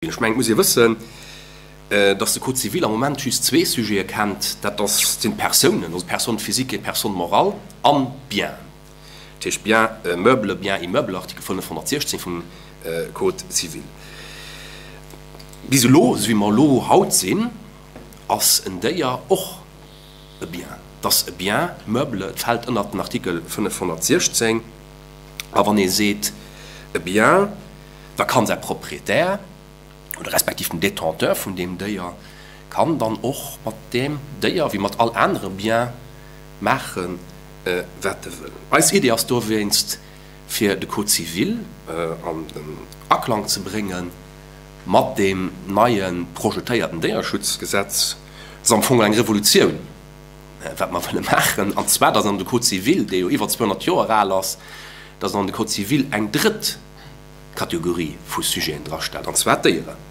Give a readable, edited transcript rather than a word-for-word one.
Ech mengen, et muss ee wëssen, dass de Code civil am Moment just zwee Sujete kennt, dat ass, sinn d'Persounen, also Personne physique et personne morale, an Bien, dat heescht Bien meuble, Bien immeuble, Artikel 516 vum Code civil. Bis elo, esou wéi mer elo haut sinn, ass en Déier och e Bien. Et ass e Bien meuble, et fält ënnert den Artikel 516. A wann ee seet e Bien, da kann säi Proprietär oder respektiv den Détenteur vun deem Déier kann dann och mat deem Déier, wéi mat all anere Bien, maachen, wat e wëll. Eis Idee ass dowéinst, fir de Code civil an den Aklang ze brénge mat deem neie projetéierten Déierschutzgesetz. Dat ass am Fong eng Revolutioun, wat mer wëlle maachen, an zwar, dass an de Code civil, dee jo iwwer 200 Joer al ass, dass an de Code civil eng drëtt Kategorie vu Sujeten drastellt, an zwar d'Déieren.